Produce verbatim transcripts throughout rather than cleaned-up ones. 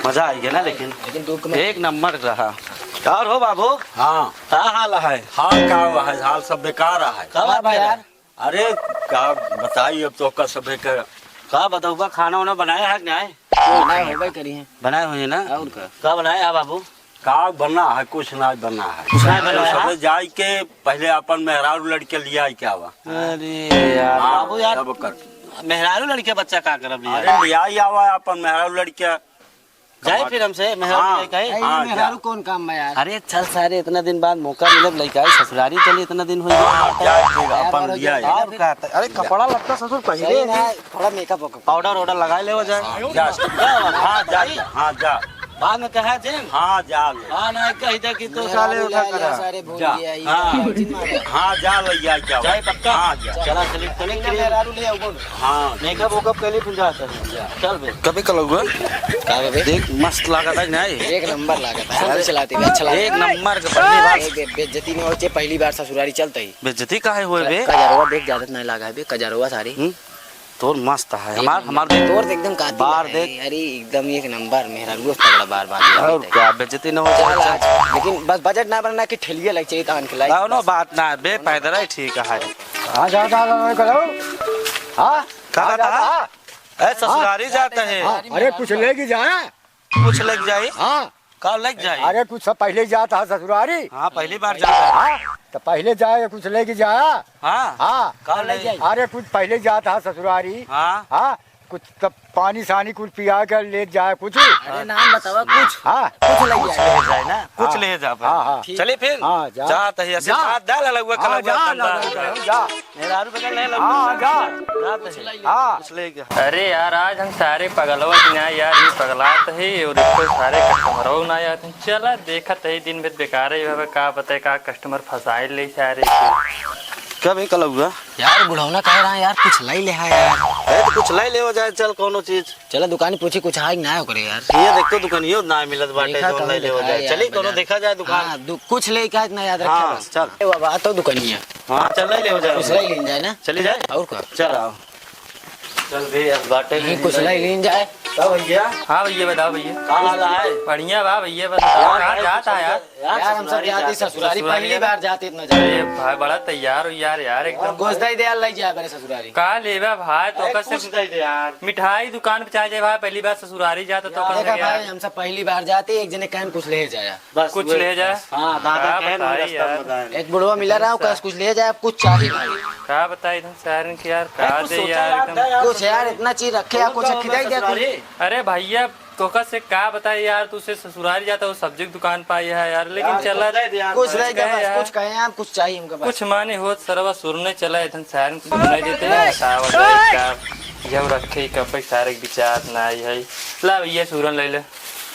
मजा आइ गया ना, लेकिन लेकिन दुख में एक नंबर रहा। और हो बाबू? हाँ। का हाल है? हाल का हुआ है? हाल सब बेकार है। का बात है यार? अरे, का बताई अब तो का सभे के। का बताऊबा, खाना वाना बनाया है कि नहीं? बनाए होबे करी है। बनाए हुए हैं ना? और का? का बनाया है बाबू? का बना है? कुछ ना बना है। कुछ ना बना है? सभे जाए के पहले अपन मेहरारू लड़के लिया आई क्या हुआ? अरे यार, हाँ, बाबू यार, तब कर। मेहरारू लड़के बच्चा का करब लिया? अरे, लिया ही आवा अपन मेहरारू लड़के। जाए फिर हमसे, मेहरारू हाँ, लइका है। हाँ, जा। मेहरारू कौन काम में यार? अरे चल सारे, इतना दिन बाद मौका मिलब, लइका है, ससुरारी चली, इतना दिन हो गया। हाँ, जा, ठीक है, अपन लिया है। और का, अरे कपड़ा लत्ता ससुर पहले सही ना, थोड़ा मेकअप वेकअप। पाउडर वाउडर लगा ले हो जाए। हाँ, जा। हाँ, जा, हाँ, जा। बाद में कहा जेन? हाँ, जा ले। हाँ, ना कह दे कि तो मेहरारू साले उठा ले लिया करा। सारे भूल जा। गया, ये हाँ। बात चिन्ह मारे। हाँ, जा ले, जा, जा। जाए पक्का? हाँ, जा। चला, चलिए, चलिए, चलिए। मेहरारू ले आओ, बोल। हाँ। मेकअप वेकअप कर ली, फिर जाता है। चल बे। कबे कलौआ? का बे? देख, मस्त लागत है कि नहीं? एक नंबर लागत है। अरे, चलाती बे, अच्छा लागत है। एक नंबर के पहली बार। ए, बे-, बेइज्जती नहीं होचे, पहली बार ससुरारी चलते ही। बेइज्जती काहे होए बे? कजरवा देख, ज्यादा नहीं लागा है बे, कजरवा सारी। हम्म? तोर मस्त है, एक हमार, नंबर। हमार देख। तोर तो एकदम कातिल बार है। देख। अरे, एकदम एक नंबर, मेहरारू से तगड़ा बार, बार और देख। का, बेइज्जती न हो चल जाए, आज, चल। लेकिन बस बजट ना बनना कि ठेलिया लग चाहिए, तान के लाई। कौनो बात ना है, बेपैदल ही ठीक है। हाँ, जा, जा, जा, जा, करो। हाँ, का हाँ, कहता जा, है? जा। ए, ससुरारी हाँ। जाता है। हाँ, अरे, कुछ लेके जाए। कुछ लेके जाए? हाँ। का लेके जाए? अरे, कुछ सब पहले जाता है ससुरारी। हाँ, पहली बार जाता है। हाँ, तो पहले जाए, कुछ लेके जाए। हाँ। हाँ। का लेके जाए? अरे, कुछ पहले जाता है ससुरारी। हाँ। हाँ। कुछ तब पानी सानी कुछ पिया के ले जाए कुछ। अरे नाम बतावा कुछ। हाँ। कुछ ले कुछ जाए। ले जाए ना, कुछ हाँ। ले जा भाई। हाँ, हाँ। ठीक। चलिए फिर। हाँ, जा। जात है, ऐसे जा। बात डाल लगुआ हाँ, कलगुआ जा, बंदा। जा, जा, जा। मेहरारू बगल नहीं लगुआ। हाँ, जा। जात है। हाँ। कुछ ले गया। अरे यार, आज हम सारे पगलवा की ना यार, ये पगलात है और इसको सारे कस्टमरों ना आते हैं। चला देखत है, दिन भर बेकार ही बाबा, का बताए का कस्टमर फंसाए ले सारे के। कब है कलगुआ? यार, बुढ़ौना कह रहा है यार, कुछ लाई ले हा यार। अरे, तो कुछ लाई ले हो जाए, चल, कौनो चीज। चला, दुकान पूछी, कुछ है कि ना ओकरे यार। ये देख, तो दुकानियो ना मिलत बाटे, देखा जौन कौन लाई ले हो देखा जाए। है यार, चली, कौनो बाजार। देखा जाए दुकान। हाँ, दु-, कुछ ले का इतना याद रखे हाँ, बस। चल। ए बाबा, आ तो दुकानिया। हाँ, चल, लाई ले हो जाए। कुछ लाई लेन जाए ना। चली जाए? और का? चल, आओ। चल बे, अब बाटे यही में कुछ ले। लाई लेन जाए। का भैया? हाँ भैया, बताओ भैया। का हाल है? बढ़िया बा भैया, बस यार, कहाँ भाई, जात कुछ है यार? यार, यार, हम सब ससुरारी जाते जाते। ससुरारी, ससुरारी पहली जाते। बार जाते इतना अरे जाते। भाई, बड़ा तैयार हो यार, यार, एकदम। गोश्त दे दे, लाई जाए मेरे ससुरारी। का लेबा भाई, तो अरे, कसे कुछ दे दे यार। मिठाई दुकान पे चला जाए भाई, पहली बार ससुरारी जाते तो यार, कसे देखा यार। भाई, हम सब पहली बार जाते, एक जने कहन कुछ ले जाया। बस कुछ वही। ले जाए। हाँ, दादा का कहन बताई रास्ता यार। बताए। एक बुढ़वा मिला रहा, कस कुछ ले जाए, अब कुछ चाहिए भाई। का बताई तुम सारन के यार, अरे, का कुछ दे सोचा यार, यार, एकदम। दे यार, कुछ यार, इतना चीज रखे, आप कुछ कौन खिलाई दे, ससुरारी? अरे भैया, तोका से का बताई यार, तू से ससुरारी जाता, वो सब्जी की दुकान पाई है यार, लेकिन यार, चला कुछ दे दे यार, कुछ कुछ दे दे कहे बस, यार। कुछ कहे आप, कुछ चाहिए हमका बस। कुछ माने होत सरवा सुरने चला, इधन सारन सुरने देते हैं, का बताई का, जब रखे कब सारे के विचार ना आई है। ला भैया, सुरन ले ले।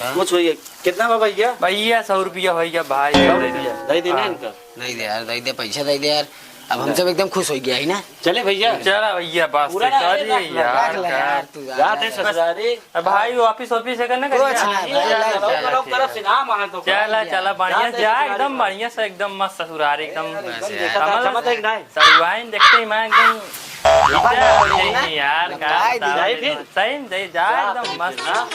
कुछ भैया, कितना बा भैया? भैया, सौ रुपया हो गया भाई। सौ रुपया, दे दे ना हाँ। इनका। दे दे यार, दे दे, पैसा दे दे यार। अब हम सब एकदम खुश हो गया है ना। चले भैया। चला भैया, बस पूरा ना, चलिए रख ले, यार, रख ले यार, यार। तू जात है यार। ससुरारी। अब भाई, वो ऑफिस, ऑफिस है करना कुछ करिए। ना, नहीं, भाई, चला, लाइफ चला, चला, चला, चला। चला, चला, बढ़िया जात है जा, ससुरारी। एकदम बढ़िया से, एकदम मस्त ससुरारी, एकदम एकदम देखा था, समझ समझ एक नहीं। सरुआइन देखते ही मैं एकदम बाबा इच्छा हो गई ना। नहीं यार, का बताई बताओ, जाए फिर? सही में जाई, जा जा एकदम फिर, मस्त। हाँ।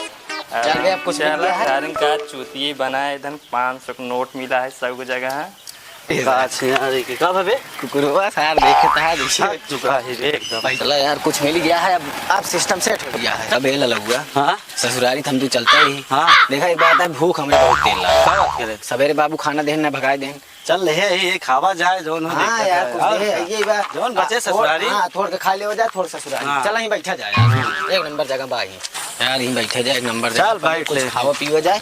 चल बे, अब कुछ मिल चला, गया है? सारन का चूतिए बनाए, इधर पाँच सौ का नोट मिला है सब जगह है। ए, बात है यार, ये का भावे? कुकुरवा सार देखे था, देखिए। थक चुका है बे एकदम। चला यार, कुछ मिल गया है, अब, अब सिस्टम सेट हो गया है। अब ये ललुआ। हाँ? ससुरारी थम तू चलता ही। हाँ। देखा, एक बात है, भूख हमें बहुत तेल लगा। का बात करे? सवेरे बाबू खाना देहन ना भगाए देहन। चल ले, ये, ये खावा जाए, जौन हो हाँ देखा यार, जाए। कुछ और ले, क्या? ये बा-, जौन बचे हाँ, थोड़, ससुरारी। हाँ, थोड़ के खा ले हो जाए, थोड़ ससुरारी। हाँ। चल, यहीं बैठा जाए यार। एक नंबर जगह बा ही। यार, यहीं बैठे जाए, एक नंबर चल, जगह। बैठ कुछ ले। खावा पीवा जाए,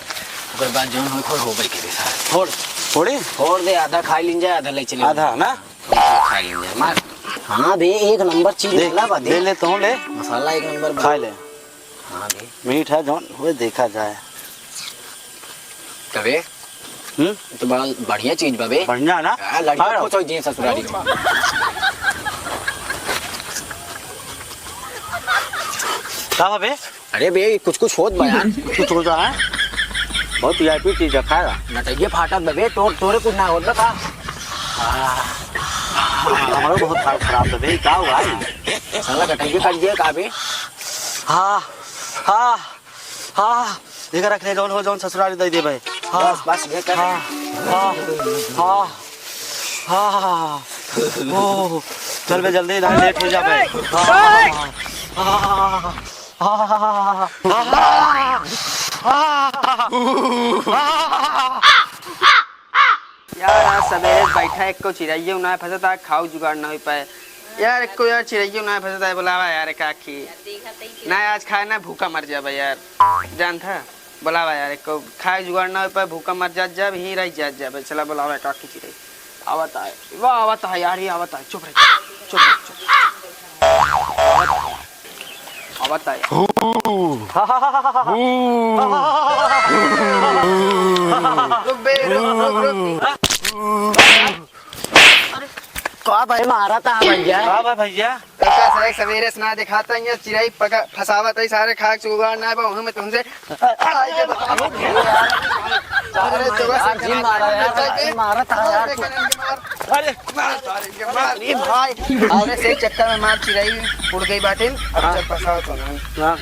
ओकर बाद जौन होई, खोल हो बैठे के साथ। फोड़। फोड़ी? फोड़ दे, आधा खा लीन जाए, आधा ले चले। आधा ना? खा लीन जाए। मार। हाँ बे, एक नंबर चीज देख, मिला बा, दे देख। ले, तू ले। मसाला एक नंबर बा। खा ले। हाँ बे। मीठ है जौन, वो देखा जाए। तबे? हम्म? तो बड़ा बढ़िया चीज बा बे। बढ़िया ना? हाँ, लड़का हाँ। कुछ हो जिए ससुरारी में। का बा बे? अरे बे, कुछ कुछ होत बा यार। कुछ कुछ होत बा, हैं? बहुत वीआईपी चीज रखा है। नटैया फाटत बा बे, तोर-, तोरे कुछ ना होत बा का? हमारा बहुत हाल खराब बा बे, का हुआ है? साला गटैया काट दिया का बे? हाँ, हाँ, हाँ, देखा रख ले, जौन हो, जौन ससुरारी दे देबे। हाँ, बस, बस, ये कर। हाँ, हाँ, हाँ, हाँ, हाँ, हाँ। ओ, चल बे, जल्दी, ना लेट हो जाबे। हाँ, हाँ, हाँ, हाँ। यार, आज सबेरे बैठा, एको चिरइयो ना फंसता, खाऊ जुगाड़ ना हो पाए। यार, एको यार चिरइयो ना फंसता है, बुलावा यार, का की? ना आज खाए ना भूखा मर जाबे यार, जानता? बुलावा यार, एको खाए जुगाड़ ना हो पाए, भूखा मर जात जाब, ही रह जात जाब। चला बुलावा, का की चिरई? आवत है, वाह, आवत है यार, ये आवत है। चुप रह, चुप रह, चुप रह। आवत है। हू। हू। रुक बे, रुक, रुक, रुक। का भाई मारा था भैया? का बा भैया? लड़का सारे सवेरे से ना दिखाता, ये चिरई पका-, फंसावत है, सारे खाक जुगाड़ ना बा, वहाँ में तुमसे अरे, चलो, यार, जी मारा यार, मारा था यार। अरे, मार, सारे के मार। अरे भाई, अरे से चक्कर में मार चिरई उड़ गई बाटिन, अब हाँ। चल फंसाओ तो ना। हाँ।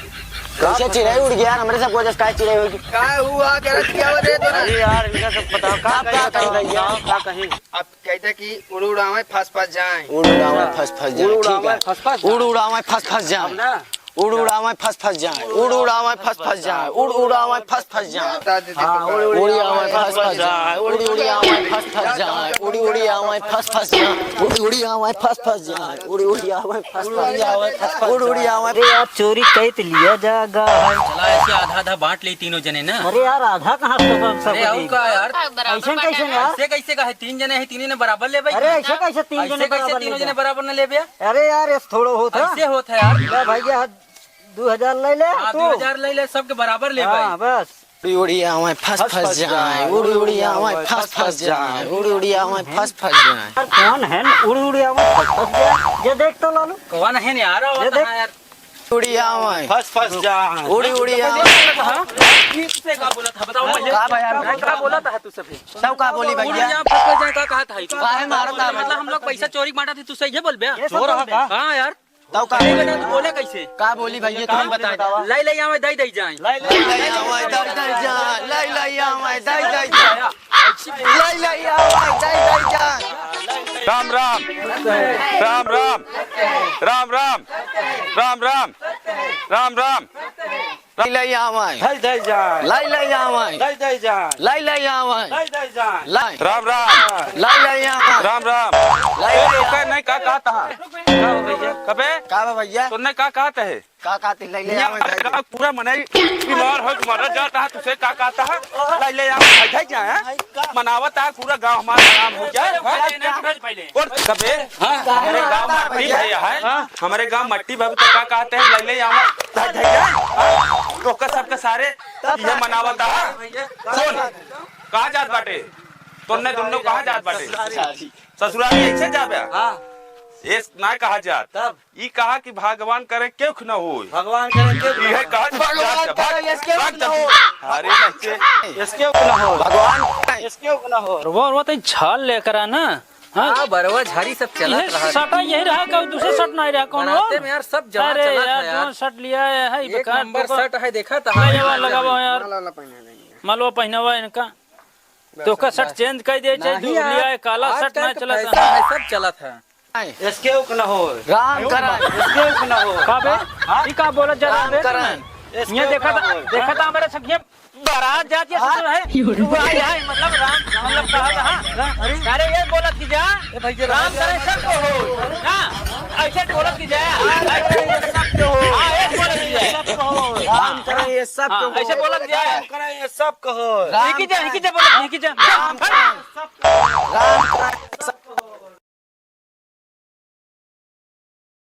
कैसे चिरई उड़ गया यार? हमरे सब वजह से काहे चिरई होगी? का हुआ? क्या किया वो दे दो ना। अरे यार, इनका सब बताओ, का का कही, का कही बताओ, भैया? बताओ, का कही? अब कहते कि उड़ उड़ावे फंस फंस जाए। उड़ उड़ावे फंस फंस जाए, उड़ ठीक उड़ावे है। फंस फंस जाए। उड़ उड़ावे फंस फंस जाए। अब ना? उड़ उड़ावे फंस फंस जाए, उड़ उड़ावे फंस फंस जाए, उड़ उड़ावे फंस फंस जाए। बता दे, हाँ, देखो, उड़ उड़ उड़ी आवे आवे फंस फंस जाए, उड़ी उड़ी आवे फंस फंस जाए, उड़ी उड़ी आवे फंस फंस जाए, उड़ी उड़ी आवे फंस फंस जाए, उड़ी उड़ी आवे फंस फंस जाए, उड़ी उड़ी आवे। अरे यार, चोरी कई तो लिया जागा है। चला, ऐसे आधा आधा बांट ले तीनों जने ना। अरे यार, आधा कहाँ से सब, सब अरे और नहीं? का यार? ऐसे कैसे यार? ऐसे कैसे का है? तीन जने हैं, तीनों ने बराबर ले भाई। अरे ऐसे कैसे तीन ऐसे जने कैसे बराबर तीनों ले जने जाए? बराबर न ले भैया? अरे यार, ये थोड़ा होत है। ऐसे होत है यार। ले भैया, दू हजार ले ले हाँ, तू। दू हजार ले ले, सबके बराबर ले हाँ, भाई। बस। उड़ी उड़ी आवे फंस फंस फंस जाए, जाए, उड़ी उड़ी आवे फंस फंस जाए, उड़ी उड़ी आवे फंस फंस जाए। यार, कौन है उड़ी उड़ी आवे फंस फंस जाए? ये देख तो लालू। कौन है यार? ये आवत देख। है यार। उड़ी आवे। फंस फंस जाए। उड़ी उड़ी आवे। हाँ? ठीक से का बोला था? बताओ पहले। का भैया? मैं का बोला था तू सभी? सब का बोली उड़ी भैया? आवे फंस फंस जाए का कहा था? काहे मारत है? मतलब हम लोग पैसा चोरी बांटा थे, तू सही है बोल बे? ये सब चोर बोल है बे। का? हाँ यार। तब का अरे बोली? बेटा, तू बोले कैसे? का बोली भैया, तुम बताए। लाई लाई आवे, दई दई जाए। लाई लाई आवे, दई दई जाए। लाई लाई आवे, दई दई जाए। लाई लाई आवे, दई दई जाए। राम राम। राम राम। राम राम। राम राम। राम राम। लाई लाई आवे। दई दई जाए। लाई लाई आवे। दई दई जाए। लाई लाई आवे। दई दई जाए। लाई। राम राम। लाई लाई आवे। राम राम। लाई ए, लाई ओकर आवे। नहीं का कहत है? का हो भैया? कबे? का बा भैया? तूने का कहत है? का कहत है? लाई लाई यहाँ आवे, लाई लाई। पूरा मनई बीमार हो के मरत जात है, तुसे का कहत है? लाई लाई आवे, भाई, भाई, क्या है? मनावत है, पूरा गाँव हमारा आराम हो जाए, हाँ? पहले। और कबे? हाँ? हमारे गाँव में भैया है, हाँ? हमारे गाँव मट्टी बाबू तो का कहत है, ले ले आवा, धर, धर, धर। ओकर सबके सारे ये मनावत है। सुन, कहाँ जात बाटे? तोन्ने दुन्नो कहाँ जात बाटे? ससुरारी ऐसे जाबे? हाँ। ये ना कहा जात। तब? ई कहा कि भगवान करे केहू न होई। भगवान करे केहू न इहे होई। कहा भगवान करे, भाग, इसके भाग न होई। अरे नहीं। इसके न होई। भगवान इसके न होई। वो, वो तो झाल लेकर आना। हाँ? हाँ, बरवा झाड़ी सब चलत ये रहा। सटा यही रहा, कोई दूसरे सट नहीं रहा, कौन हो? बनाते में यार, सब जमा अरे चलत यार, है यार। जौन सट लिया है, है एक बेकार, नंबर तो को सट है, देखा था। ये वाला लगावा यार। माला वाला पहना देंगे। मलवा पहनावा इनका। बस, तो का सट बस। चेंज कर दे, चाहे नहीं दूर यार, लिया है, काला सट आजकल ना का चलत फैशन है। है, सब चलत है। इसके उक न हो। राम करण। इसके उक न हो। का बे? हाँ? ई का बोलत जा रहा राम बे? करण। ये देखा था, देखा था हमारे सखिया बारात जात ये हाँ? ससुर है। तू आ जाए, मतलब राम, मतलब कहा था, हाँ? अरे? अरे ये बोलत की जा, ए भैया, राम राम करे सबको हो। हाँ, ऐसे बोलत की जा, हाँ, ऐसे बोलत की जा। सबको हो। हाँ, ऐसे बोलत की जा। राम करण ये सबको हो। राम करण ये सबको हो। ठीक ही जा, ठीक ही जा, बोलत, ठीक ही जा। राम करण राम करण